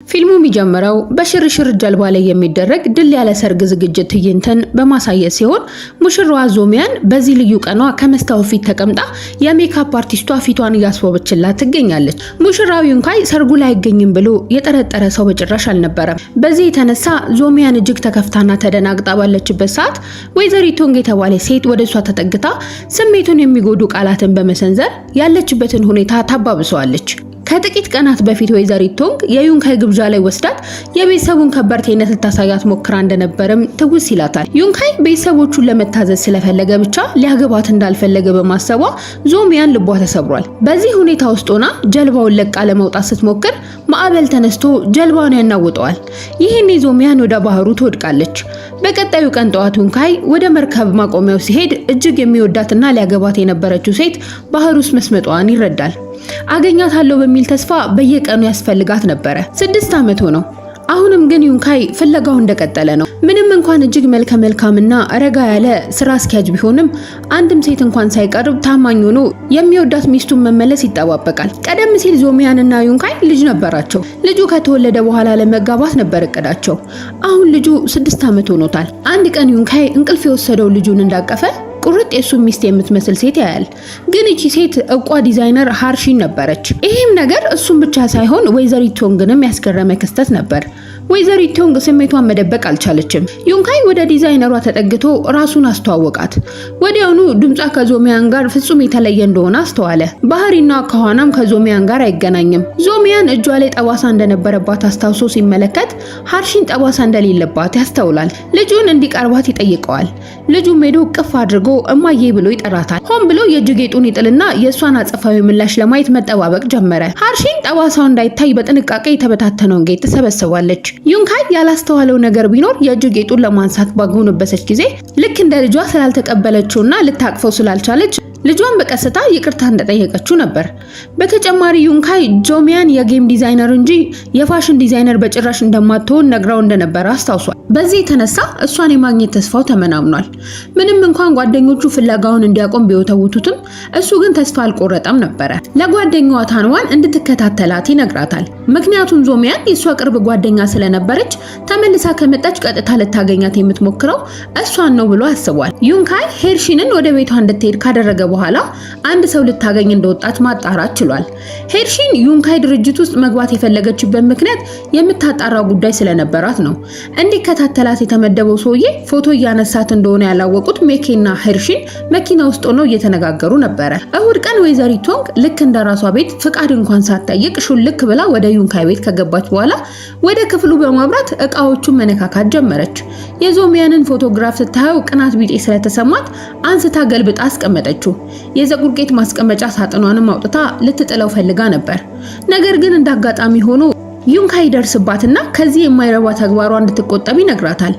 ፊልሙ የሚጀምረው በሽርሽር ጀልባ ላይ የሚደረግ ድል ያለ ሰርግ ዝግጅት ትዕይንትን በማሳየት ሲሆን፣ ሙሽራዋ ዞሚያን በዚህ ልዩ ቀኗ ከመስታወት ፊት ተቀምጣ የሜካፕ አርቲስቷ ፊቷን እያስዋበችላት ትገኛለች። ሙሽራው ዩንካይ ሰርጉ ላይ አይገኝም ብሎ የጠረጠረ ሰው በጭራሽ አልነበረም። በዚህ የተነሳ ዞሚያን እጅግ ተከፍታና ተደናግጣ ባለችበት ሰዓት ወይዘሪት ቶንግ የተባለች ሴት ወደ እሷ ተጠግታ ስሜቱን የሚጎዱ ቃላትን በመሰንዘር ያለችበትን ሁኔታ ታባብሰዋለች። ከጥቂት ቀናት በፊት ወይዘሪት ቶንግ የዩንካይ ግብዣ ላይ ወስዳት የቤተሰቡን ከበርቴነት ልታሳያት ሞክራ እንደነበርም ትውስ ይላታል። ዩንካይ ቤተሰቦቹን ለመታዘዝ ስለፈለገ ብቻ ሊያገባት እንዳልፈለገ በማሰቧ ዞሚያን ልቧ ተሰብሯል። በዚህ ሁኔታ ውስጥ ሆና ጀልባውን ለቃ ለመውጣት ስትሞክር ማዕበል ተነስቶ ጀልባውን ያናውጠዋል። ይህኔ ዞሚያን ወደ ባህሩ ትወድቃለች። በቀጣዩ ቀን ጠዋት ዩንካይ ወደ መርከብ ማቆሚያው ሲሄድ እጅግ የሚወዳትና ሊያገባት የነበረችው ሴት ባህር ውስጥ መስመጧን ይረዳል። አገኛታለሁ በሚል ተስፋ በየቀኑ ያስፈልጋት ነበረ። 6 ዓመት ሆነው። አሁንም ግን ዩንካይ ፍለጋው እንደቀጠለ ነው። ምንም እንኳን እጅግ መልከ መልካምና ረጋ ያለ ስራ አስኪያጅ ቢሆንም፣ አንድም ሴት እንኳን ሳይቀርብ ታማኝ ሆኖ የሚወዳት ሚስቱን መመለስ ይጠባበቃል። ቀደም ሲል ዞሚያንና ዩንካይ ልጅ ነበራቸው። ልጁ ከተወለደ በኋላ ለመጋባት ነበር እቅዳቸው። አሁን ልጁ 6 ዓመት ሆኖታል። አንድ ቀን ዩንካይ እንቅልፍ የወሰደው ልጁን እንዳቀፈ ቁርጥ የሱ ሚስት የምትመስል ሴት ያያል። ግን እቺ ሴት እውቋ ዲዛይነር ሃርሺን ነበረች። ይህም ነገር እሱን ብቻ ሳይሆን ወይዘሪት ቶንግንም ያስገረመ ክስተት ነበር። ወይዘሪት ቶንግ ስሜቷን መደበቅ አልቻለችም። ዩንካይ ወደ ዲዛይነሯ ተጠግቶ ራሱን አስተዋወቃት። ወዲያውኑ ድምጿ ከዞሚያን ጋር ፍጹም የተለየ እንደሆነ አስተዋለ። ባህሪና አኳኋኗም ከዞሚያን ጋር አይገናኝም። ዞሚያን እጇ ላይ ጠባሳ እንደነበረባት አስታውሶ ሲመለከት ሃርሺን ጠባሳ እንደሌለባት ያስተውላል። ልጁን እንዲቀርባት ይጠይቀዋል። ልጁም ሄዶ እቅፍ አድርጎ እማዬ ብሎ ይጠራታል። ሆን ብሎ የእጅ ጌጡን ይጥልና የእሷን አጸፋዊ ምላሽ ለማየት መጠባበቅ ጀመረ። ሃርሺን ጠባሳው እንዳይታይ በጥንቃቄ የተበታተነውን ጌጥ ትሰበስባለች። ዩንካይ ያላስተዋለው ነገር ቢኖር የእጅ ጌጡን ለማንሳት ባጎነበሰች ጊዜ ልክ እንደ ልጇ ስላልተቀበለችውና ልታቅፈው ስላልቻለች ልጇን በቀስታ ይቅርታ እንደጠየቀችው ነበር። በተጨማሪ ዩንካይ ዞሚያን የ game designer እንጂ የ fashion designer በጭራሽ እንደማትሆን ነግራው እንደነበረ አስታውሷል። በዚህ የተነሳ እሷን የማግኘት ተስፋው ተመናምኗል። ምንም እንኳን ጓደኞቹ ፍለጋውን እንዲያቆም ቢወተውቱትም፣ እሱ ግን ተስፋ አልቆረጠም ነበረ። ለጓደኛዋ ታንዋን እንድትከታተላት ይነግራታል። ምክንያቱም ዞሚያን የእሷ ቅርብ ጓደኛ ስለነበረች ተመልሳ ከመጣች ቀጥታ ልታገኛት የምትሞክረው እሷን ነው ብሎ አስቧል። ዩንካይ ሄርሺንን ወደ ቤቷ እንድትሄድ ካደረገ በኋላ አንድ ሰው ልታገኝ እንደወጣች ማጣራት ችሏል። ሄርሺን ዩንካይ ድርጅት ውስጥ መግባት የፈለገችበት ምክንያት የምታጣራው ጉዳይ ስለነበራት ነው። እንዲከታተላት የተመደበው ሰውዬ ፎቶ እያነሳት እንደሆነ ያላወቁት ሜኬና ሄርሺን መኪና ውስጥ ሆነው እየተነጋገሩ ነበረ። እሁድ ቀን ወይዘሪት ቶንግ ልክ እንደ ራሷ ቤት ፍቃድ እንኳን ሳትጠይቅ ሹልክ ብላ ወደ ዩንካይ ቤት ከገባች በኋላ ወደ ክፍሉ በማምራት እቃዎቹን መነካካት ጀመረች። የዞሚያንን ፎቶግራፍ ስታየው ቅናት ቢጤ ስለተሰማት አንስታ ገልብጣ አስቀመጠችው። የፀጉር ጌጥ ማስቀመጫ ሳጥኗንም አውጥታ ልትጥለው ፈልጋ ነበር። ነገር ግን እንዳጋጣሚ ሆኖ ዩንካይ ይደርስባትና ከዚህ የማይረባ ተግባሯ እንድትቆጠብ ይነግራታል።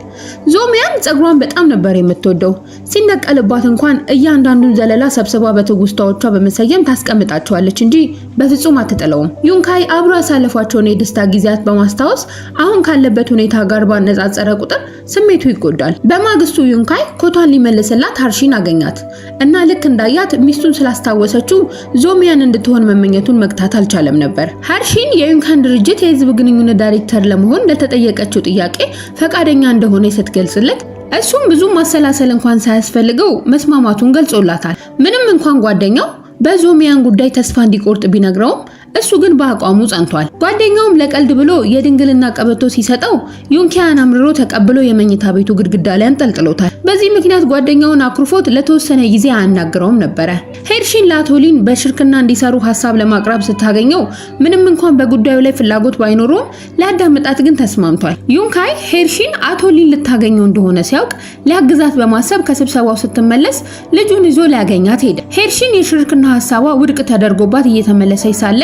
ዞሚያን ፀጉሯን በጣም ነበር የምትወደው። ሲነቀልባት እንኳን እያንዳንዱን ዘለላ ሰብስባ በትውስታዎቿ በመሰየም ታስቀምጣቸዋለች እንጂ በፍጹም አትጥለውም። ዩንካይ አብሮ ያሳለፏቸውን የደስታ ጊዜያት በማስታወስ አሁን ካለበት ሁኔታ ጋር ባነጻጸረ ቁጥር ስሜቱ ይጎዳል። በማግስቱ ዩንካይ ኮቷን ሊመልስላት ሀርሺን አገኛት እና ልክ እንዳያት ሚስቱን ስላስታወሰችው ዞሚያን እንድትሆን መመኘቱን መግታት አልቻለም ነበር። ሀርሺን የዩንካን ድርጅት የህዝብ ግንኙነት ዳይሬክተር ለመሆን ለተጠየቀችው ጥያቄ ፈቃደኛ እንደሆነ ስትገልጽለት፣ እሱም ብዙ ማሰላሰል እንኳን ሳያስፈልገው መስማማቱን ገልጾላታል። ምንም እንኳን ጓደኛው በዞሚያን ጉዳይ ተስፋ እንዲቆርጥ ቢነግረውም፣ እሱ ግን በአቋሙ ጸንቷል። ጓደኛውም ለቀልድ ብሎ የድንግልና ቀበቶ ሲሰጠው ዩንኪያን አምርሮ ተቀብሎ የመኝታ ቤቱ ግድግዳ ላይ አንጠልጥሎታል። በዚህ ምክንያት ጓደኛውን አኩርፎት ለተወሰነ ጊዜ አያናግረውም ነበረ። ሄርሺን ለአቶሊን በሽርክና እንዲሰሩ ሀሳብ ለማቅረብ ስታገኘው ምንም እንኳን በጉዳዩ ላይ ፍላጎት ባይኖረውም ሊያዳምጣት ግን ተስማምቷል። ዩንካይ ሄርሺን አቶሊን ልታገኘው እንደሆነ ሲያውቅ ሊያግዛት በማሰብ ከስብሰባው ስትመለስ ልጁን ይዞ ሊያገኛት ሄደ። ሄርሺን የሽርክና ሀሳቧ ውድቅ ተደርጎባት እየተመለሰች ሳለ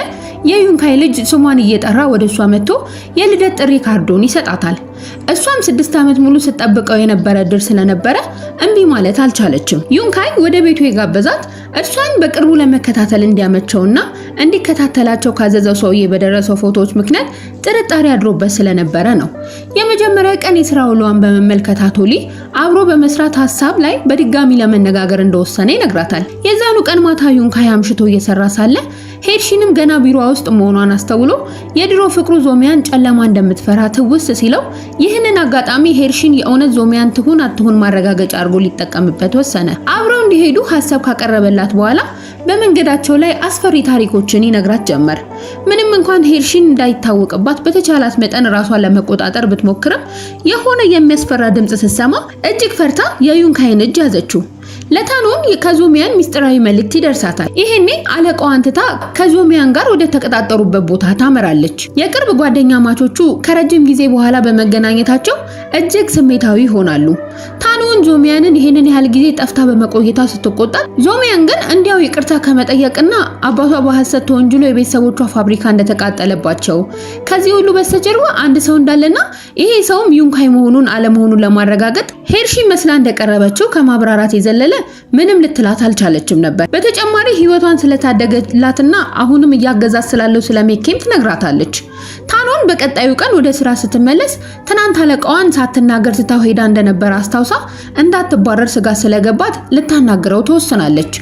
የዩንካይ ልጅ ስሟን እየጠራ ወደ እሷ መጥቶ የልደት ጥሪ ካርዱን ይሰጣታል። እሷም 6 ዓመት ሙሉ ስትጠብቀው የነበረ እድል ስለነበረ እምቢ ማለት አልቻለችም። ዩንካይ ወደ ቤቱ የጋበዛት እሷን በቅርቡ ለመከታተል እንዲያመቸውና እንዲከታተላቸው ካዘዘው ሰውዬ በደረሰው ፎቶዎች ምክንያት ጥርጣሬ አድሮበት ስለነበረ ነው። የመጀመሪያ ቀን የስራ ውሏን በመመልከት አቶሊ አብሮ በመስራት ሀሳብ ላይ በድጋሚ ለመነጋገር እንደወሰነ ይነግራታል። የዛኑ ቀን ማታ ዩንካይ አምሽቶ እየሰራ ሳለ ሄርሺንም ገና ቢሮዋ ውስጥ መሆኗን አስተውሎ የድሮ ፍቅሩ ዞሚያን ጨለማ እንደምትፈራ ትውስ ሲለው ይህንን አጋጣሚ ሄርሺን የእውነት ዞሚያን ትሁን አትሁን ማረጋገጫ አድርጎ ሊጠቀምበት ወሰነ። አብረው እንዲሄዱ ሀሳብ ካቀረበላት በኋላ በመንገዳቸው ላይ አስፈሪ ታሪኮችን ይነግራት ጀመር። ምንም እንኳን ሄርሺን እንዳይታወቅባት በተቻላት መጠን ራሷን ለመቆጣጠር ብትሞክርም የሆነ የሚያስፈራ ድምፅ ስትሰማ እጅግ ፈርታ የዩንካይን እጅ ያዘችው። ለታኖን ከዞሚያን ሚስጥራዊ መልእክት ይደርሳታል። ይሄኔ አለቃዋን ትታ ከዞሚያን ጋር ወደ ተቀጣጠሩበት ቦታ ታመራለች። የቅርብ ጓደኛማቾቹ ከረጅም ጊዜ በኋላ በመገናኘታቸው እጅግ ስሜታዊ ይሆናሉ። ታኖን ዞሚያንን ይሄንን ያህል ጊዜ ጠፍታ በመቆየቷ ስትቆጣት፣ ዞሚያን ግን እንዲያው ይቅርታ ከመጠየቅና አባቷ በሐሰት ተወንጅሎ የቤተሰቦቿ ፋብሪካ እንደተቃጠለባቸው ከዚህ ሁሉ በስተጀርባ አንድ ሰው እንዳለና ይሄ ሰውም ዩንካይ መሆኑን አለመሆኑን ለማረጋገጥ ሄርሺ መስላ እንደቀረበችው ከማብራራት የዘለለ ምንም ልትላት አልቻለችም ነበር። በተጨማሪ ህይወቷን ስለታደገላትና አሁንም እያገዛት ስላለው ስለሜኬም ትነግራታለች። ታኖን በቀጣዩ ቀን ወደ ስራ ስትመለስ ትናንት አለቃዋን ሳትናገር ትታው ሄዳ እንደነበረ አስታውሳ እንዳትባረር ስጋት ስለገባት ልታናግረው ትወስናለች።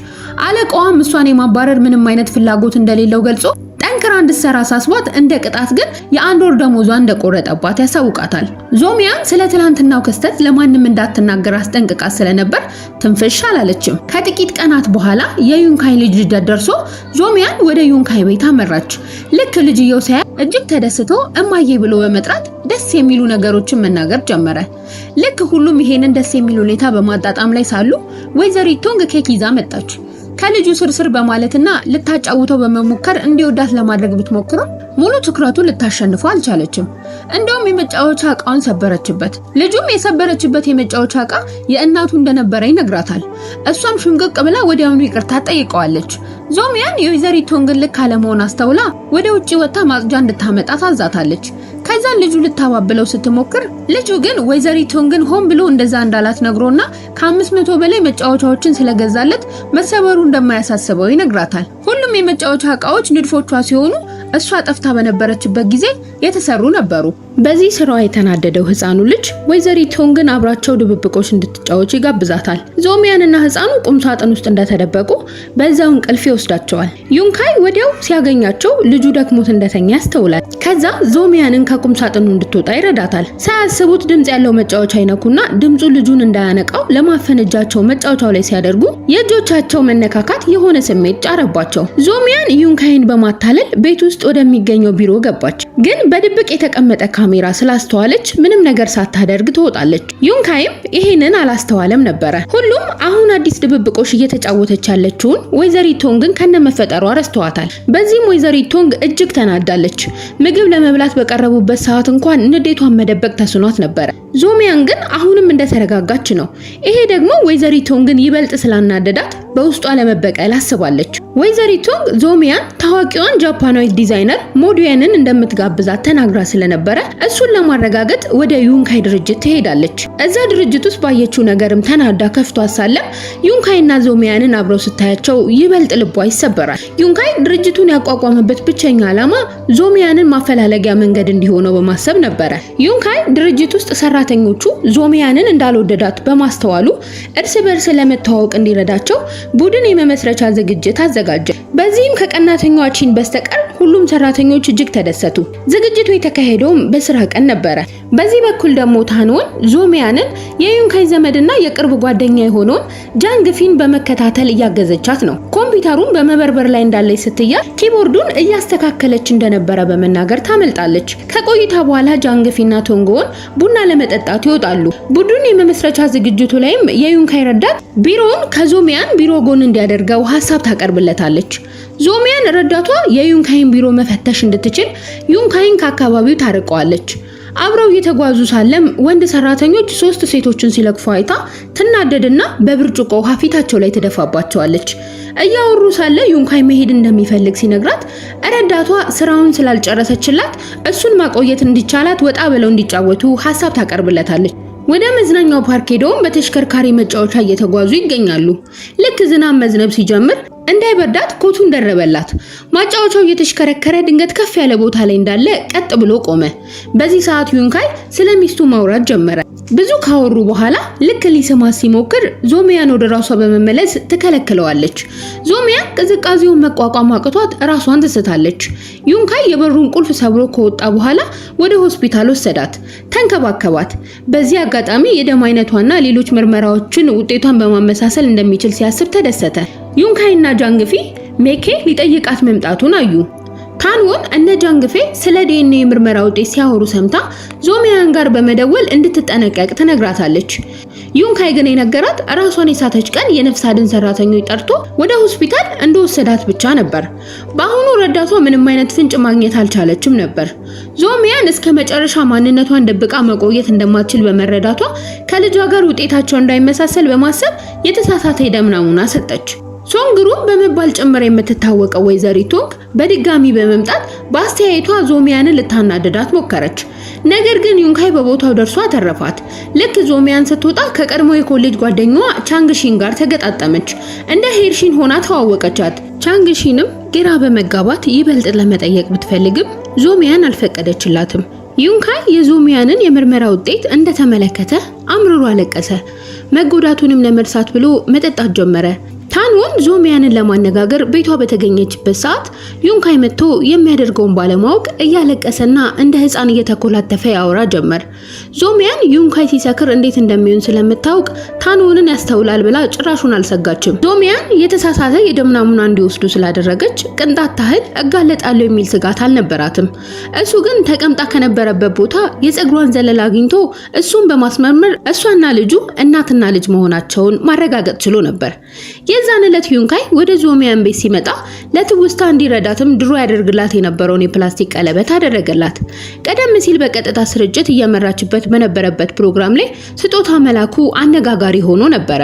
አለቃዋም እሷን የማባረር ምንም አይነት ፍላጎት እንደሌለው ገልጾ ጠንክራ እንድትሰራ አሳስቧት እንደ ቅጣት ግን የአንድ ወር ደሞዟን እንደቆረጠባት ያሳውቃታል። ዞሚያን ስለ ትላንትናው ክስተት ለማንም እንዳትናገር አስጠንቅቃት ስለነበር ትንፍሽ አላለችም። ከጥቂት ቀናት በኋላ የዩንካይ ልጅ ልደት ደርሶ ዞሚያን ወደ ዩንካይ ቤት አመራች። ልክ ልጅየው ሳያ እጅግ ተደስቶ እማዬ ብሎ በመጥራት ደስ የሚሉ ነገሮችን መናገር ጀመረ። ልክ ሁሉም ይሄንን ደስ የሚል ሁኔታ በማጣጣም ላይ ሳሉ ወይዘሪት ቶንግ ኬክ ይዛ መጣች። ከልጁ ስርስር በማለትና ልታጫውተው በመሞከር እንዲወዳት ለማድረግ ብትሞክርም ሙሉ ትኩረቱ ልታሸንፈው አልቻለችም። እንደውም የመጫወቻ እቃውን ሰበረችበት። ልጁም የሰበረችበት የመጫወቻ እቃ የእናቱ እንደነበረ ይነግራታል። እሷም ሽምቅቅ ብላ ወዲያውኑ ይቅርታ ጠይቀዋለች። ዞሚያን የወይዘሪት ቶንግን ልክ አለመሆን አስተውላ ወደ ውጭ ወጥታ ማጽጃ እንድታመጣ ታዛታለች። ከዛን ልጁ ልታባብለው ስትሞክር ልጁ ግን ወይዘሪት ቶንግን ሆን ብሎ እንደዛ እንዳላት ነግሮና ከ500 በላይ መጫወቻዎችን ስለገዛለት መሰበሩ እንደማያሳስበው ይነግራታል። ሁሉም የመጫወቻ እቃዎች ንድፎቿ ሲሆኑ እሷ ጠፍታ በነበረችበት ጊዜ የተሰሩ ነበሩ። በዚህ ስራዋ የተናደደው ህፃኑ ልጅ ወይዘሪት ቶንግን አብራቸው ድብብቆች እንድትጫወች ይጋብዛታል። ዞሚያንና ህፃኑ ቁም ሳጥን ውስጥ እንደተደበቁ በዛው እንቅልፍ ይወስዳቸዋል። ዩንካይ ወዲያው ሲያገኛቸው ልጁ ደክሞት እንደተኛ ያስተውላል። ከዛ ዞሚያንን ከቁም ሳጥኑ እንድትወጣ ይረዳታል። ሳያስቡት ድምጽ ያለው መጫወቻ ይነኩና ድምፁ ልጁን እንዳያነቃው ለማፈን እጃቸው መጫወቻው ላይ ሲያደርጉ የእጆቻቸው መነካካት የሆነ ስሜት ጫረባቸው። ዞሚያን ዩንካይን በማታለል ቤት ውስጥ ወደሚገኘው ቢሮ ገባች። ግን በድብቅ የተቀመጠ ካሜራ ስላስተዋለች ምንም ነገር ሳታደርግ ትወጣለች። ዩንካይም ይሄንን አላስተዋለም ነበረ። ሁሉም አሁን አዲስ ድብብቆሽ እየተጫወተች ያለችውን ወይዘሪት ቶንግን ከነመፈጠሯ ረስተዋታል። በዚህም ወይዘሪት ቶንግ እጅግ ተናዳለች። ምግብ ለመብላት በቀረቡበት ሰዓት እንኳን ንዴቷን መደበቅ ተስኗት ነበረ። ዞሚያን ግን አሁንም እንደተረጋጋች ነው። ይሄ ደግሞ ወይዘሪት ቶንግን ይበልጥ ስላናደዳት በውስጧ ለመበቀል አስባለች። ወይዘሪት ቶንግ ዞሚያን ታዋቂዋን ጃፓናዊት ዲዛይነር ሞዲያንን እንደምትጋብዛት ተናግራ ስለነበረ እሱን ለማረጋገጥ ወደ ዩንካይ ድርጅት ትሄዳለች። እዛ ድርጅት ውስጥ ባየችው ነገርም ተናዳ ከፍቷ ሳለም ዩንካይና ዞሚያንን አብረው ስታያቸው ይበልጥ ልቧ ይሰበራል። ዩንካይ ድርጅቱን ያቋቋመበት ብቸኛ ዓላማ ዞሚያንን ማፈላለጊያ መንገድ እንዲሆነው በማሰብ ነበረ። ዩንካይ ድርጅት ውስጥ ሰራተኞቹ ዞሚያንን እንዳልወደዳት በማስተዋሉ እርስ በርስ ለመተዋወቅ እንዲረዳቸው ቡድን የመመስረቻ ዝግጅት አዘጋጀ። በዚህም ከቀናተኛዋ ቺን በስተቀር ሁሉም ሰራተኞች እጅግ ተደሰቱ። ዝግጅቱ የተካሄደውም በስራ ቀን ነበረ። በዚህ በኩል ደግሞ ታንዎን ዞሚያንን የዩንካይ ዘመድና የቅርብ ጓደኛ የሆነውን ጃንግፊን በመከታተል እያገዘቻት ነው። ኮምፒውተሩን በመበርበር ላይ እንዳለች ስትያዝ ኪቦርዱን እያስተካከለች እንደነበረ በመናገር ታመልጣለች። ከቆይታ በኋላ ጃንግፊና ቶንጎን ቡና ለመጠጣት ይወጣሉ። ቡድን የመመስረቻ ዝግጅቱ ላይም የዩንካይ ረዳት ቢሮውን ከዞሚያን ቢሮ ጎን እንዲያደርገው ሀሳብ ታቀርብለታለች። ዞሚያን ረዳቷ የዩንካይን ቢሮ መፈተሽ እንድትችል ዩንካይን ከአካባቢው ታርቀዋለች። አብረው እየተጓዙ ሳለም ወንድ ሰራተኞች ሶስት ሴቶችን ሲለክፉ አይታ ትናደድና በብርጭቆ ውሃ ፊታቸው ላይ ትደፋባቸዋለች። እያወሩ ሳለ ዩንካይ መሄድ እንደሚፈልግ ሲነግራት ረዳቷ ስራውን ስላልጨረሰችላት እሱን ማቆየት እንዲቻላት ወጣ ብለው እንዲጫወቱ ሀሳብ ታቀርብለታለች። ወደ መዝናኛው ፓርክ ሄደውም በተሽከርካሪ መጫወቻ እየተጓዙ ይገኛሉ። ልክ ዝናብ መዝነብ ሲጀምር እንዳይበርዳት ኮቱን ደረበላት። ማጫወቻው እየተሽከረከረ ድንገት ከፍ ያለ ቦታ ላይ እንዳለ ቀጥ ብሎ ቆመ። በዚህ ሰዓት ዩንካይ ስለ ሚስቱ ማውራት ጀመረ። ብዙ ካወሩ በኋላ ልክ ሊስማት ሲሞክር ዞሚያን ወደ ራሷ በመመለስ ትከለክለዋለች። ዞሚያን ቅዝቃዜውን መቋቋም አቅቷት ራሷን ትስታለች። ዩንካይ የበሩን ቁልፍ ሰብሮ ከወጣ በኋላ ወደ ሆስፒታል ወሰዳት፣ ተንከባከባት። በዚህ አጋጣሚ የደም አይነቷና ሌሎች ምርመራዎችን ውጤቷን በማመሳሰል እንደሚችል ሲያስብ ተደሰተ። ዩንካይና ጃንግፊ ሜኬ ሊጠይቃት መምጣቱን አዩ። ታንዎን እነ ጃንግፌ ስለ ዲኤንኤ ምርመራ ውጤት ሲያወሩ ሰምታ ዞሚያን ጋር በመደወል እንድትጠነቀቅ ትነግራታለች። ዩንካይ ግን የነገራት ራሷን የሳተች ቀን የነፍስ አድን ሰራተኞች ጠርቶ ወደ ሆስፒታል እንደወሰዳት ብቻ ነበር። በአሁኑ ረዳቷ ምንም አይነት ፍንጭ ማግኘት አልቻለችም ነበር። ዞሚያን እስከ መጨረሻ ማንነቷን ደብቃ መቆየት እንደማትችል በመረዳቷ ከልጇ ጋር ውጤታቸው እንዳይመሳሰል በማሰብ የተሳሳተ የደም ናሙና ሰጠች። ሶንግሩ በመባል ጭምር የምትታወቀው ወይዘሪት ቶንግ በድጋሚ በመምጣት በአስተያየቷ ዞሚያንን ልታናድዳት ሞከረች። ነገር ግን ዩንካይ በቦታው ደርሶ አተረፋት። ልክ ዞሚያን ስትወጣ ከቀድሞ የኮሌጅ ጓደኛዋ ቻንግሺን ጋር ተገጣጠመች። እንደ ሄርሺን ሆና ተዋወቀቻት። ቻንግሺንም ግራ በመጋባት ይበልጥ ለመጠየቅ ብትፈልግም ዞሚያን አልፈቀደችላትም። ዩንካይ የዞሚያንን የምርመራ ውጤት እንደተመለከተ አምርሮ አለቀሰ። መጎዳቱንም ለመርሳት ብሎ መጠጣት ጀመረ። ታንዎን ዞሚያንን ለማነጋገር ቤቷ በተገኘችበት ሰዓት ዩንካይ መጥቶ የሚያደርገውን ባለማወቅ እያለቀሰና እንደ ሕፃን እየተኮላተፈ ያወራ ጀመር። ዞሚያን ዩንካይ ሲሰክር እንዴት እንደሚሆን ስለምታውቅ ታንዎንን ያስተውላል ብላ ጭራሹን አልሰጋችም። ዞሚያን የተሳሳተ የደም ናሙና እንዲወስዱ ስላደረገች ቅንጣት ታህል እጋለጣለሁ የሚል ስጋት አልነበራትም። እሱ ግን ተቀምጣ ከነበረበት ቦታ የፀጉሯን ዘለላ አግኝቶ እሱን በማስመርመር እሷና ልጁ እናትና ልጅ መሆናቸውን ማረጋገጥ ችሎ ነበር። የዛን ዕለት ዩንካይ ወደ ዞሚያን ቤት ሲመጣ ለትውስታ እንዲረዳትም ድሮ ያደርግላት የነበረውን የፕላስቲክ ቀለበት አደረገላት። ቀደም ሲል በቀጥታ ስርጭት እየመራችበት በነበረበት ፕሮግራም ላይ ስጦታ መላኩ አነጋጋሪ ሆኖ ነበረ።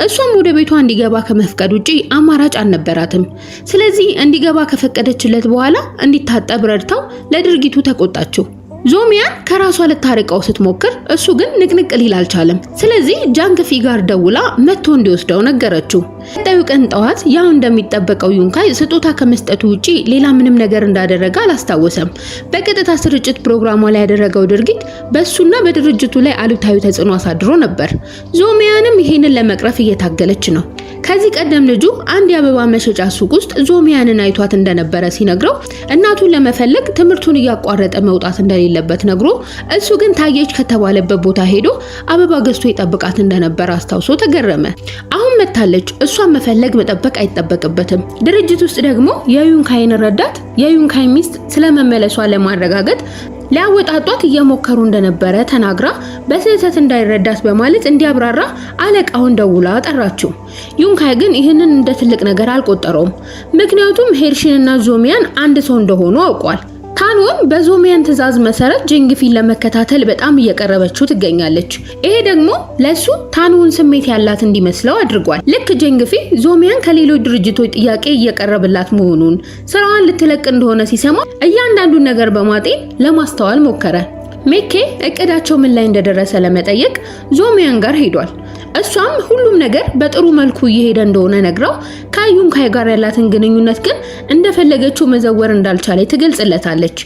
እሷም ወደ ቤቷ እንዲገባ ከመፍቀድ ውጪ አማራጭ አልነበራትም። ስለዚህ እንዲገባ ከፈቀደችለት በኋላ እንዲታጠብ ረድታው ለድርጊቱ ተቆጣችው። ዞሚያን ከራሷ ልታርቀው ስትሞክር እሱ ግን ንቅንቅ ሊል አልቻለም። ስለዚህ ጃንግፊ ጋር ደውላ መጥቶ እንዲወስደው ነገረችው። ቀጣዩ ቀን ጠዋት ያው እንደሚጠበቀው ዩንካይ ስጦታ ከመስጠቱ ውጪ ሌላ ምንም ነገር እንዳደረገ አላስታወሰም። በቀጥታ ስርጭት ፕሮግራሟ ላይ ያደረገው ድርጊት በእሱና በድርጅቱ ላይ አሉታዊ ተጽዕኖ አሳድሮ ነበር። ዞሚያንም ይሄንን ለመቅረፍ እየታገለች ነው። ከዚህ ቀደም ልጁ አንድ የአበባ መሸጫ ሱቅ ውስጥ ዞሚያንን አይቷት እንደነበረ ሲነግረው እናቱን ለመፈለግ ትምህርቱን እያቋረጠ መውጣት እንደሌለበት ነግሮ እሱ ግን ታየች ከተባለበት ቦታ ሄዶ አበባ ገዝቶ ይጠብቃት እንደነበረ አስታውሶ ተገረመ። አሁን መታለች፣ እሷን መፈለግ መጠበቅ አይጠበቅበትም። ድርጅት ውስጥ ደግሞ የዩንካይን ረዳት የዩንካይ ሚስት ስለመመለሷ ለማረጋገጥ ሊያወጣጧት እየሞከሩ እንደነበረ ተናግራ በስህተት እንዳይረዳት በማለት እንዲያብራራ አለቃውን ደውላ ጠራችው። ዩንካይ ግን ይህንን እንደ ትልቅ ነገር አልቆጠረውም። ምክንያቱም ሄርሺንና ዞሚያን አንድ ሰው እንደሆኑ አውቋል። ታንዎን በዞሚያን ትዕዛዝ መሰረት ጄንግፊን ለመከታተል በጣም እየቀረበችው ትገኛለች። ይሄ ደግሞ ለሱ ታንዎን ስሜት ያላት እንዲመስለው አድርጓል። ልክ ጄንግፊ ዞሚያን ከሌሎች ድርጅቶች ጥያቄ እየቀረበላት መሆኑን ስራዋን ልትለቅ እንደሆነ ሲሰማ እያንዳንዱን ነገር በማጤን ለማስተዋል ሞከረ። ሜኬ እቅዳቸው ምን ላይ እንደደረሰ ለመጠየቅ ዞሚያን ጋር ሄዷል። እሷም ሁሉም ነገር በጥሩ መልኩ እየሄደ እንደሆነ ነግራው ከዩንካይ ጋር ያላትን ግንኙነት ግን እንደፈለገችው መዘወር እንዳልቻለ ትገልጽለታለች።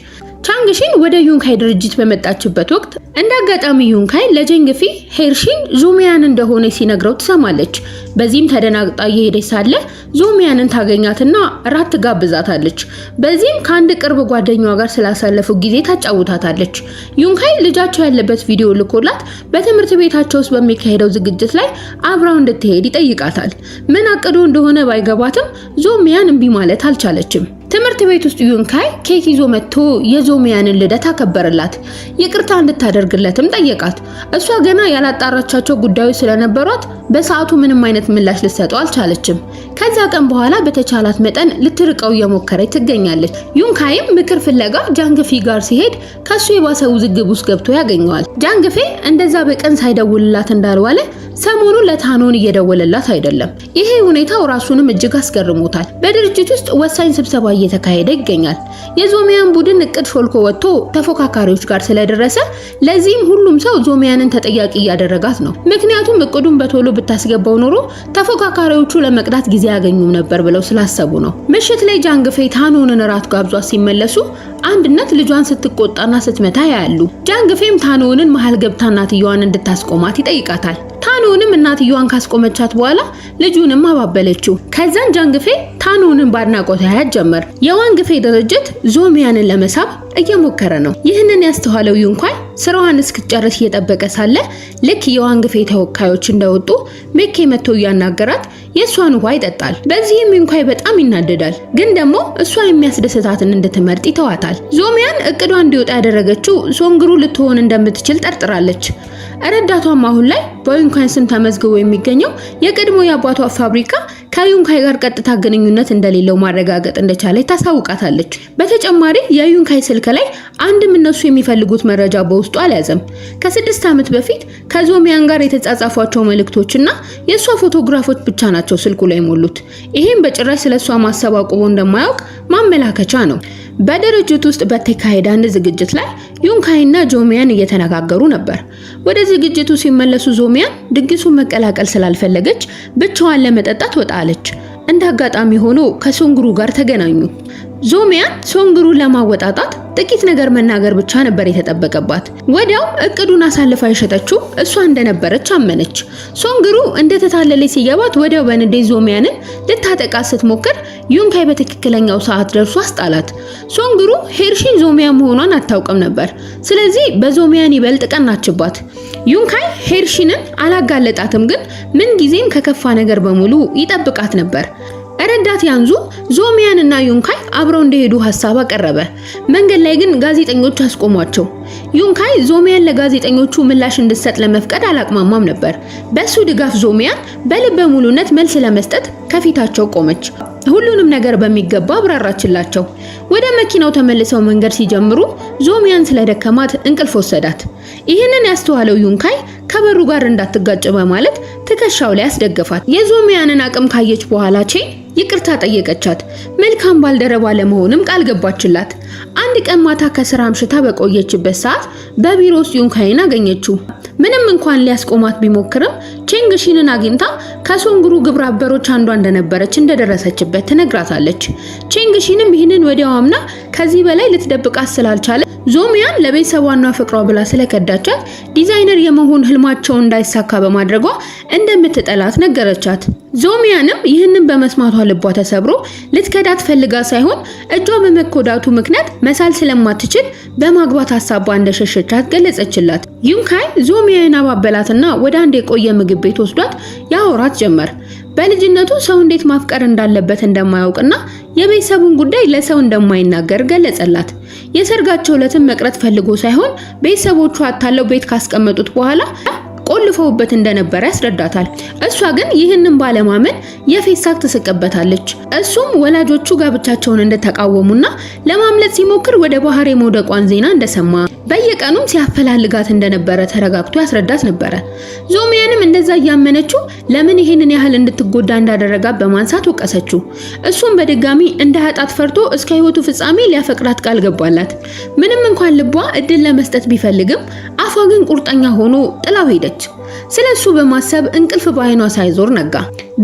ቻንግሺን ወደ ዩንካይ ድርጅት በመጣችበት ወቅት እንደ አጋጣሚ ዩንካይ ለጀንግፊ ሄርሺን ዞሚያን እንደሆነ ሲነግረው ትሰማለች። በዚህም ተደናግጣ እየሄደች ሳለ ዞሚያንን ታገኛትና ራት ትጋብዛታለች። በዚህም ከአንድ ቅርብ ጓደኛዋ ጋር ስላሳለፉ ጊዜ ታጫውታታለች። ዩንካይ ልጃቸው ያለበት ቪዲዮ ልኮላት በትምህርት ቤታቸው ውስጥ በሚካሄደው ዝግጅት ላይ አብራው እንድትሄድ ይጠይቃታል። ምን አቅዶ እንደሆነ ባይገባትም ዞሚያን እምቢ ማለት አልቻለችም። ትምህርት ቤት ውስጥ ዩንካይ ኬክ ይዞ መጥቶ የዞሚያንን ልደት አከበረላት። ይቅርታ እንድታደርግለትም ጠየቃት። እሷ ገና ያላጣራቻቸው ጉዳዮች ስለነበሯት በሰዓቱ ምንም አይነት ምላሽ ልትሰጠው አልቻለችም። ከዛ ቀን በኋላ በተቻላት መጠን ልትርቀው እየሞከረች ትገኛለች። ዩንካይም ምክር ፍለጋ ጃንግፊ ጋር ሲሄድ ከሱ የባሰ ውዝግብ ውስጥ ገብቶ ያገኘዋል። ጃንግፌ እንደዛ በቀን ሳይደውልላት እንዳልዋለ ሰሞኑን ለታኖን እየደወለላት አይደለም። ይሄ ሁኔታው ራሱንም እጅግ አስገርሞታል። በድርጅት ውስጥ ወሳኝ ስብሰባ እየተካሄደ ይገኛል። የዞሚያን ቡድን እቅድ ሾልኮ ወጥቶ ተፎካካሪዎች ጋር ስለደረሰ ለዚህም ሁሉም ሰው ዞሚያንን ተጠያቂ እያደረጋት ነው። ምክንያቱም እቅዱን በቶሎ ብታስገባው ኖሮ ተፎካካሪዎቹ ለመቅዳት ጊዜ አያገኙም ነበር ብለው ስላሰቡ ነው። ምሽት ላይ ጃንግፌ ታኖንን እራት ጋብዟት ሲመለሱ አንድነት ልጇን ስትቆጣና ስትመታ ያያሉ። ጃንግፌም ታኖንን መሀል ገብታ እናትየዋን እንድታስቆማት ይጠይቃታል። ታኖንም እናትየዋን ካስቆመቻት በኋላ ልጁንም አባበለችው። ከዛን ጃንግፌ ታኖንን በአድናቆት ያያት ጀመር። የዋንግፌ ድርጅት ዞሚያንን ለመሳብ እየሞከረ ነው። ይህንን ያስተዋለው ዩንኳይ ስራዋን እስክትጨርስ እየጠበቀ ሳለ ልክ የዋንግፌ ተወካዮች እንደወጡ ሜኬ መጥቶ እያናገራት የእሷን ውሃ ይጠጣል። በዚህም ዩንኳይ በጣም ይናደዳል። ግን ደግሞ እሷ የሚያስደስታትን እንድትመርጥ ይተዋታል። ዞሚያን እቅዷ እንዲወጣ ያደረገችው ሶንግሩ ልትሆን እንደምትችል ጠርጥራለች። ረዳቷም አሁን ላይ በዩንካይ ስም ተመዝግቦ የሚገኘው የቀድሞ የአባቷ ፋብሪካ ከዩንካይ ጋር ቀጥታ ግንኙነት እንደሌለው ማረጋገጥ እንደቻለች ታሳውቃታለች። በተጨማሪ የዩንካይ ስልክ ላይ አንድም እነሱ የሚፈልጉት መረጃ በውስጡ አልያዘም። ከ6 ዓመት በፊት ከዞሚያን ጋር የተጻጻፏቸው መልእክቶችና የእሷ ፎቶግራፎች ብቻ ናቸው ስልኩ ላይ ሞሉት። ይሄም በጭራሽ ስለ እሷ ማሰብ አቁሞ እንደማያውቅ ማመላከቻ ነው። በድርጅት ውስጥ በተካሄደ አንድ ዝግጅት ላይ ዩንካይና ዞሚያን እየተነጋገሩ ነበር። ወደ ዝግጅቱ ሲመለሱ ዞሚያን ድግሱን መቀላቀል ስላልፈለገች ብቻዋን ለመጠጣት ወጣ አለች። እንደ አጋጣሚ ሆኖ ከሶንግሩ ጋር ተገናኙ። ዞሚያን ሶንግሩን ለማወጣጣት ጥቂት ነገር መናገር ብቻ ነበር የተጠበቀባት። ወዲያው እቅዱን አሳልፋ የሸጠችው እሷ እንደነበረች አመነች። ሶንግሩ እንደተታለለች ሲገባት ወዲያው በንዴት ዞሚያንን ልታጠቃት ስትሞክር ዩንካይ በትክክለኛው ሰዓት ደርሶ አስጣላት። ሶንግሩ ሄርሺን ዞሚያን መሆኗን አታውቅም ነበር። ስለዚህ በዞሚያን ይበልጥ ቀናችባት። ዩንካይ ሄርሺንን አላጋለጣትም፣ ግን ምን ጊዜም ከከፋ ነገር በሙሉ ይጠብቃት ነበር። ረዳት ያንዙ ዞሚያን እና ዩንካይ አብረው እንደሄዱ ሀሳብ አቀረበ። መንገድ ላይ ግን ጋዜጠኞች አስቆሟቸው። ዩንካይ ዞሚያን ለጋዜጠኞቹ ምላሽ እንድትሰጥ ለመፍቀድ አላቅማማም ነበር። በሱ ድጋፍ ዞሚያን በልበ ሙሉነት መልስ ለመስጠት ከፊታቸው ቆመች። ሁሉንም ነገር በሚገባ አብራራችላቸው። ወደ መኪናው ተመልሰው መንገድ ሲጀምሩ ዞሚያን ስለደከማት እንቅልፍ ወሰዳት። ይህንን ያስተዋለው ዩንካይ ከበሩ ጋር እንዳትጋጭ በማለት ትከሻው ላይ አስደገፋት። የዞሚያንን አቅም ካየች በኋላ ቼን ይቅርታ ጠየቀቻት። መልካም ባልደረባ ለመሆንም ቃል ገባችላት። አንድ ቀን ማታ ከስራ አምሽታ በቆየችበት ሰዓት በቢሮ ውስጥ ዩንካይን አገኘችው። ምንም እንኳን ሊያስቆማት ቢሞክርም ቼንግሺንን አግኝታ ከሶንግሩ ግብረ አበሮች አንዷ እንደነበረች እንደደረሰችበት ትነግራታለች። ቼንግሺንም ይህንን ወዲያው አምና ከዚህ በላይ ልትደብቃት ስላልቻለ ዞሚያን ለቤተሰቧና ፍቅሯ ብላ ስለከዳቻት ዲዛይነር የመሆን ህልማቸው እንዳይሳካ በማድረጓ እንደምትጠላት ነገረቻት። ዞሚያንም ይህንን በመስማቷ ልቧ ተሰብሮ ልትከዳት ፈልጋ ሳይሆን እጇ በመጎዳቱ ምክንያት መሳል ስለማትችል በማግባት ሀሳቧ እንደሸሸቻት ገለጸችላት። ዩንካይ ዞሚያን አባበላትና ወደ አንድ የቆየ ምግብ ቤት ወስዷት ያወራት ጀመር። በልጅነቱ ሰው እንዴት ማፍቀር እንዳለበት እንደማያውቅና የቤተሰቡን ጉዳይ ለሰው እንደማይናገር ገለጸላት። የሰርጋቸው ዕለትም መቅረት ፈልጎ ሳይሆን ቤተሰቦቹ አታለው ቤት ካስቀመጡት በኋላ ቆልፈውበት እንደነበረ ያስረዳታል። እሷ ግን ይህንን ባለማመን የፌዝ ሳቅ ትስቅበታለች። እሱም ወላጆቹ ጋብቻቸውን እንደተቃወሙና ለማምለጥ ሲሞክር ወደ ባህር የመውደቋን ዜና እንደሰማ በየቀኑም ሲያፈላልጋት እንደነበረ ተረጋግቶ ያስረዳት ነበረ። ዞሚያንም እንደዛ እያመነችው ለምን ይሄንን ያህል እንድትጎዳ እንዳደረጋት በማንሳት ወቀሰችው። እሱም በድጋሚ እንዳያጣት ፈርቶ እስከ ህይወቱ ፍጻሜ ሊያፈቅራት ቃል ገባላት። ምንም እንኳን ልቧ እድል ለመስጠት ቢፈልግም አፏ ግን ቁርጠኛ ሆኖ ጥላው ሄደች። ስለ እሱ በማሰብ እንቅልፍ በአይኗ ሳይዞር ነጋ።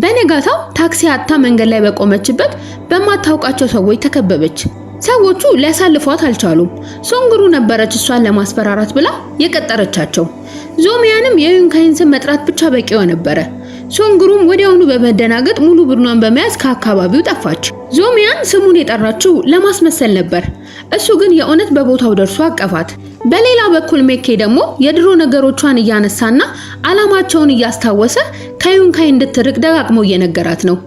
በነጋታው ታክሲ አጥታ መንገድ ላይ በቆመችበት በማታውቃቸው ሰዎች ተከበበች። ሰዎቹ ሊያሳልፏት አልቻሉም። ሶንግሩ ነበረች እሷን ለማስፈራራት ብላ የቀጠረቻቸው። ዞሚያንም የዩንካይን ስም መጥራት ብቻ በቂዋ ነበረ። ሶንግሩም ወዲያውኑ በመደናገጥ ሙሉ ቡድኗን በመያዝ ከአካባቢው ጠፋች። ዞሚያን ስሙን የጠራችው ለማስመሰል ነበር። እሱ ግን የእውነት በቦታው ደርሶ አቀፋት። በሌላ በኩል ሜኬ ደግሞ የድሮ ነገሮቿን እያነሳና አላማቸውን እያስታወሰ ከዩንካይ እንድትርቅ ደጋግሞ እየነገራት ነው።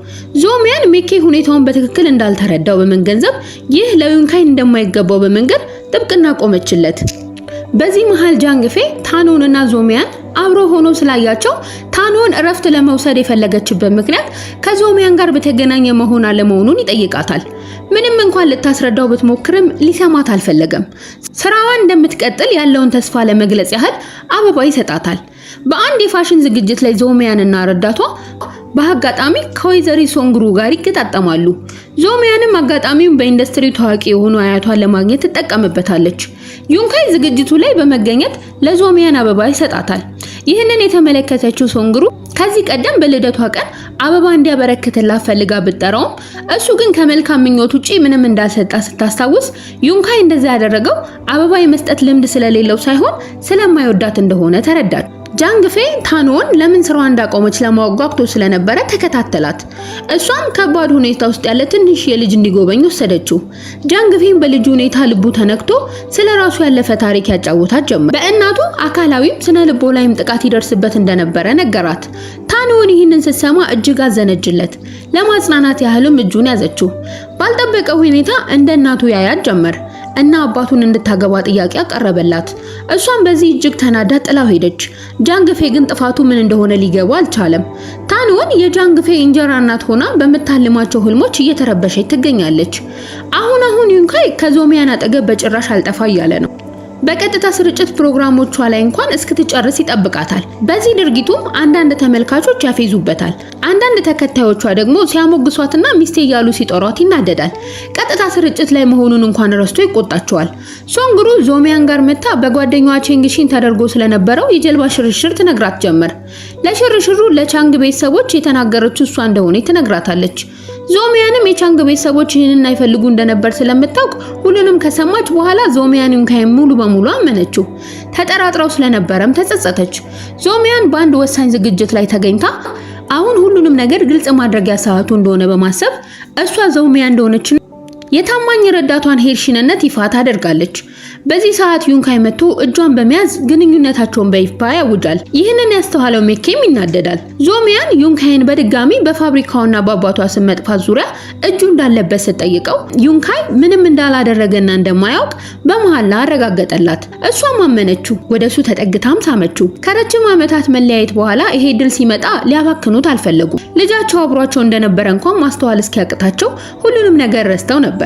ዞሚያን ሜኬ ሁኔታውን በትክክል እንዳልተረዳው በመገንዘብ ይህ ለዩንካይ እንደማይገባው በመንገር ጥብቅና ቆመችለት። በዚህ መሃል ጃንግፌ ታኖንና ዞሚያን አብሮ ሆኖ ስላያቸው ታኖን እረፍት ለመውሰድ የፈለገችበት ምክንያት ከዞሚያን ጋር በተገናኘ መሆን አለመሆኑን ይጠይቃታል። ምንም እንኳን ልታስረዳው ብትሞክርም ሊሰማት አልፈለገም። ስራዋን እንደምትቀጥል ያለውን ተስፋ ለመግለጽ ያህል አበባ ይሰጣታል። በአንድ የፋሽን ዝግጅት ላይ ዞሚያንና ረዳቷ በአጋጣሚ ከወይዘሪት ሶንግሩ ጋር ይገጣጠማሉ። ዞሚያንም አጋጣሚውን በኢንዱስትሪው ታዋቂ የሆኑ አያቷን ለማግኘት ትጠቀምበታለች። ዩንካይ ዝግጅቱ ላይ በመገኘት ለዞሚያን አበባ ይሰጣታል። ይህንን የተመለከተችው ሶንግሩ ከዚህ ቀደም በልደቷ ቀን አበባ እንዲያበረክትላት ፈልጋ ብትጠራውም እሱ ግን ከመልካም ምኞት ውጪ ምንም እንዳልሰጣት ስታስታውስ ዩንካይ እንደዛ ያደረገው አበባ የመስጠት ልምድ ስለሌለው ሳይሆን ስለማይወዳት እንደሆነ ተረዳች። ጃንግፌ ታንዎን ለምን ስራዋ እንዳቆመች ለማወቅ ጓጉቶ ስለነበረ ተከታተላት። እሷም ከባድ ሁኔታ ውስጥ ያለ ትንሽ የልጅ እንዲጎበኝ ወሰደችው። ጃንግፌም በልጁ ሁኔታ ልቡ ተነክቶ ስለ ራሱ ያለፈ ታሪክ ያጫውታት ጀመር። በእናቱ አካላዊም ስነ ልቦናዊም ጥቃት ይደርስበት እንደነበረ ነገራት። ታንዎን ይህንን ስትሰማ እጅግ አዘነችለት። ለማጽናናት ያህልም እጁን ያዘችው። ባልጠበቀው ሁኔታ እንደ እናቱ ያያት ጀመር እና አባቱን እንድታገባ ጥያቄ አቀረበላት። እሷም በዚህ እጅግ ተናዳ ጥላው ሄደች። ጃንግፌ ግን ጥፋቱ ምን እንደሆነ ሊገባው አልቻለም። ታንዎን የጃንግፌ እንጀራ እናት ሆና በምታልማቸው ህልሞች እየተረበሸች ትገኛለች። አሁን አሁን ዩንካይ ከዞሚያን አጠገብ በጭራሽ አልጠፋ እያለ ነው። በቀጥታ ስርጭት ፕሮግራሞቿ ላይ እንኳን እስክትጨርስ ይጠብቃታል። በዚህ ድርጊቱም አንዳንድ ተመልካቾች ያፌዙበታል። አንዳንድ ተከታዮቿ ደግሞ ሲያሞግሷትና ሚስቴ እያሉ ሲጠሯት ይናደዳል። ቀጥታ ስርጭት ላይ መሆኑን እንኳን ረስቶ ይቆጣቸዋል። ሶንግሩ ዞሚያን ጋር መጥታ በጓደኛዋ ቼንግሺን ተደርጎ ስለነበረው የጀልባ ሽርሽር ትነግራት ጀመር። ለሽርሽሩ ለቻንግ ቤተሰቦች የተናገረችው እሷ እንደሆነ ትነግራታለች። ዞሚያንም የቻንግ ቤተሰቦች ይህንን አይፈልጉ እንደነበር ስለምታውቅ ሁሉንም ከሰማች በኋላ ዞሚያን ዩንካይን ሙሉ በሙሉ አመነችው። ተጠራጥረው ስለነበረም ተጸጸተች። ዞሚያን በአንድ ወሳኝ ዝግጅት ላይ ተገኝታ አሁን ሁሉንም ነገር ግልጽ ማድረጊያ ሰዓቱ እንደሆነ በማሰብ እሷ ዞሚያን እንደሆነች የታማኝ ረዳቷን ሄርሺንነት ይፋ ታደርጋለች። በዚህ ሰዓት ዩንካይ መጥቶ እጇን በመያዝ ግንኙነታቸውን በይፋ ያውጃል። ይህንን ያስተዋለው ሜኬም ይናደዳል። ዞሚያን ዩንካይን በድጋሚ በፋብሪካውና በአባቷ ስም መጥፋት ዙሪያ እጁ እንዳለበት ስትጠይቀው ዩንካይ ምንም እንዳላደረገና እንደማያውቅ በመሐላ አረጋገጠላት። እሷም አመነችው። ወደሱ ተጠግታም ሳመችው። ከረጅም ዓመታት መለያየት በኋላ ይሄ ድል ሲመጣ ሊያባክኑት አልፈለጉም። ልጃቸው አብሯቸው እንደነበረ እንኳን ማስተዋል እስኪያቅታቸው ሁሉንም ነገር ረስተው ነበር።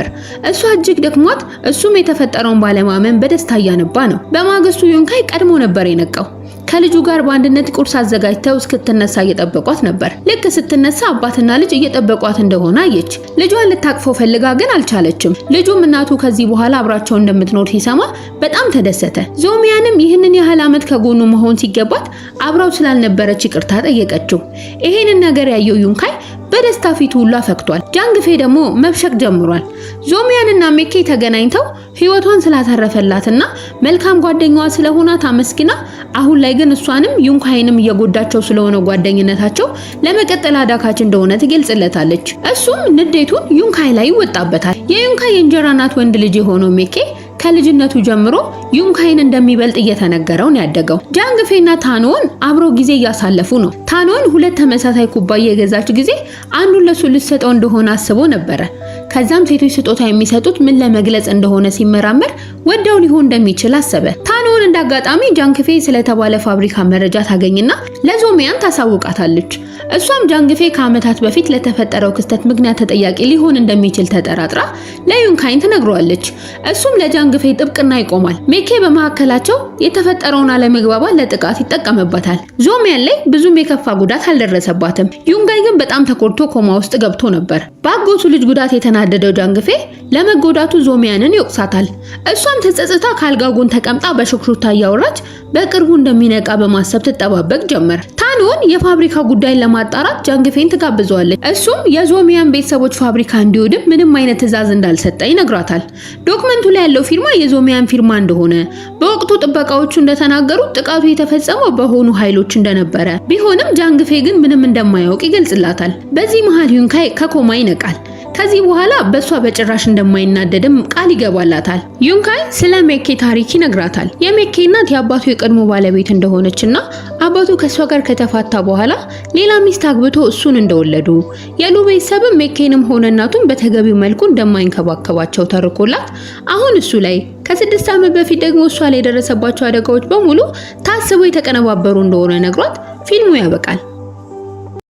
እሷ እጅግ ደክሟት እሱም የተፈጠረውን ባለማመን በደስታ እያነባ ነው። በማግስቱ ዩንካይ ቀድሞ ነበር የነቃው። ከልጁ ጋር በአንድነት ቁርስ አዘጋጅተው እስክትነሳ እየጠበቋት ነበር። ልክ ስትነሳ አባትና ልጅ እየጠበቋት እንደሆነ አየች። ልጇን ልታቅፈው ፈልጋ ግን አልቻለችም። ልጁም እናቱ ከዚህ በኋላ አብራቸው እንደምትኖር ሲሰማ በጣም ተደሰተ። ዞሚያንም ይህንን ያህል ዓመት ከጎኑ መሆን ሲገባት አብራው ስላልነበረች ይቅርታ ጠየቀችው። ይሄንን ነገር ያየው ዩንካይ በደስታ ፊቱ ሁሉ ፈክቷል። ጃንግፌ ደግሞ መብሸቅ ጀምሯል። ዞሚያንና ሜኬ ተገናኝተው ህይወቷን ስላተረፈላትና መልካም ጓደኛዋ ስለሆናት አመስግና አሁን ላይ ግን እሷንም ዩንካይንም እየጎዳቸው ስለሆነ ጓደኝነታቸው ለመቀጠል አዳጋች እንደሆነ ትገልጽለታለች። እሱም ንዴቱን ዩንካይ ላይ ይወጣበታል። የዩንካይ የእንጀራ እናት ወንድ ልጅ የሆነው ሜኬ ከልጅነቱ ጀምሮ ዩንካይን እንደሚበልጥ እየተነገረው ነው ያደገው። ጃንግፌና ታንዎን አብረው ጊዜ እያሳለፉ ነው። ታንዎን ሁለት ተመሳሳይ ኩባያ የገዛች ጊዜ አንዱን ለሱ ልትሰጠው እንደሆነ አስቦ ነበረ። ከዛም ሴቶች ስጦታ የሚሰጡት ምን ለመግለጽ እንደሆነ ሲመራመር ወደው ሊሆን እንደሚችል አሰበ። ታንዎን እንዳጋጣሚ ጃንግፌ ስለተባለ ፋብሪካ መረጃ ታገኝና ለዞሚያን ታሳውቃታለች። እሷም ጃንግፌ ከዓመታት በፊት ለተፈጠረው ክስተት ምክንያት ተጠያቂ ሊሆን እንደሚችል ተጠራጥራ ለዩንካይን ትነግረዋለች። እሱም ለጃንግፌ ጥብቅና ይቆማል። ሜኬ በመካከላቸው የተፈጠረውን አለመግባባት ለጥቃት ይጠቀምበታል። ዞሚያን ላይ ብዙም የከፋ ጉዳት አልደረሰባትም። ዩንጋይ ግን በጣም ተጎድቶ ኮማ ውስጥ ገብቶ ነበር። በአጎቱ ልጅ ጉዳት የተናደደው ጃንግፌ ለመጎዳቱ ዞሚያንን ይወቅሳታል። እሷም ተጸጽታ ከአልጋ ጎን ተቀምጣ በሹክሹክታ እያወራች በቅርቡ እንደሚነቃ በማሰብ ትጠባበቅ ጀመር። ታንዎን የፋብሪካ ጉዳይን ለማጣራት ጃንግፌን ትጋብዘዋለች። እሱም የዞሚያን ቤተሰቦች ፋብሪካ እንዲወድም ምንም አይነት ትዕዛዝ እንዳልሰጠ ይነግራታል። ዶክመንቱ ላይ ያለው ፊርማ የዞሚያን ፊርማ እንደሆነ፣ በወቅቱ ጥበቃዎቹ እንደተናገሩት ጥቃቱ የተፈጸመው በሆኑ ኃይሎች እንደነበረ ቢሆንም ጃንግፌ ግን ምንም እንደማያውቅ ይገልጽላታል። በዚህ መሃል ዩንካይ ከኮማ ይነቃል። ከዚህ በኋላ በእሷ በጭራሽ እንደማይናደድም ቃል ይገባላታል። ዩንካይ ስለ ሜኬ ታሪክ ይነግራታል። የሜኬ እናት የአባቱ የቀድሞ ባለቤት እንደሆነችና አባቱ ከእሷ ጋር ከተፋታ በኋላ ሌላ ሚስት አግብቶ እሱን እንደወለዱ የሉ ቤተሰብም ሜኬንም ሆነ እናቱን በተገቢው መልኩ እንደማይንከባከባቸው ተርኮላት አሁን እሱ ላይ ከ6 ዓመት በፊት ደግሞ እሷ ላይ የደረሰባቸው አደጋዎች በሙሉ ታስበው የተቀነባበሩ እንደሆነ ነግሯት ፊልሙ ያበቃል።